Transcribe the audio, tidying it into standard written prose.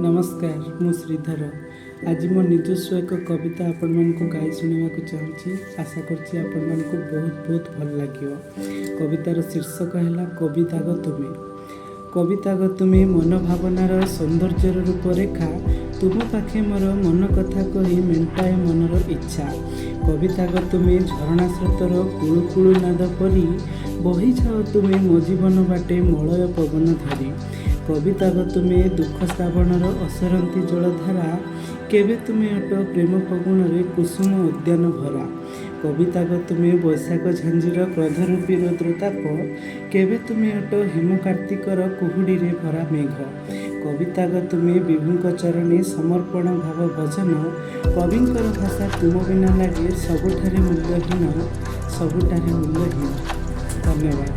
ନମସ୍କାର, ମୁଁ ଶ୍ରୀଧର। ଆଜି ମୋ ନିଜସ୍ୱ ଏକ କବିତା ଆପଣମାନଙ୍କୁ ଗାଇ ଶୁଣିବାକୁ ଚାହୁଁଛି। ଆଶା କରୁଛି ଆପଣମାନଙ୍କୁ ବହୁତ ବହୁତ ଭଲ ଲାଗିବ। କବିତାର ଶୀର୍ଷକ ହେଲା କବିତା ଗୋ ତୁମେ। କବିତା ଗୋ ତୁମେ ମନ ଭାବନାର ସୌନ୍ଦର୍ଯ୍ୟର ରୂପରେଖା। ତୁମ ପାଖେ ମୋର ମନ କଥା କହି ମେଣ୍ଟାଏ ମନର ଇଚ୍ଛା। କବିତା ଗୋ ତୁମେ ଝରଣା ସ୍ରୋତର କୁଳୁ କୁଳୁ ନାଦ ପରି ବହିଯାଅ ତୁମେ ମୋ ଜୀବନ ବାଟେ ମଳୟ ପବନ ଧରି। କବିତା ଗୋ ତୁମେ ଦୁଃଖ ଶ୍ରାବଣର ଅସରନ୍ତି ଜଳଧାରା, କେବେ ତୁମେ ଅଟ ପ୍ରେମ ଫଗୁଣରେ କୁସୁମ ଉଦ୍ୟାନ ଭରା। କବିତା ଗୋ ତୁମେ ବୈଶାଖ ଝାଞ୍ଜିର କ୍ରୋଧରୂପୀ ରୌଦ୍ରତାପ, କେବେ ତୁମେ ଅଟ ହେମ କାର୍ତ୍ତିକର କୁହୁଡ଼ିରେ ଭରା ମେଘ। କବିତା ଗୋ ତୁମେ ବିଭୁଙ୍କ ଚରଣେ ସମର୍ପଣ ଭାବ ଭଜନ। କବିଙ୍କର ଭାଷା ତୁମ ବିନା ଲାଗେ ସବୁଠାରେ ମୂଲ୍ୟହୀନ, ସବୁଠାରେ ମୂଲ୍ୟହୀନ। ଧନ୍ୟବାଦ।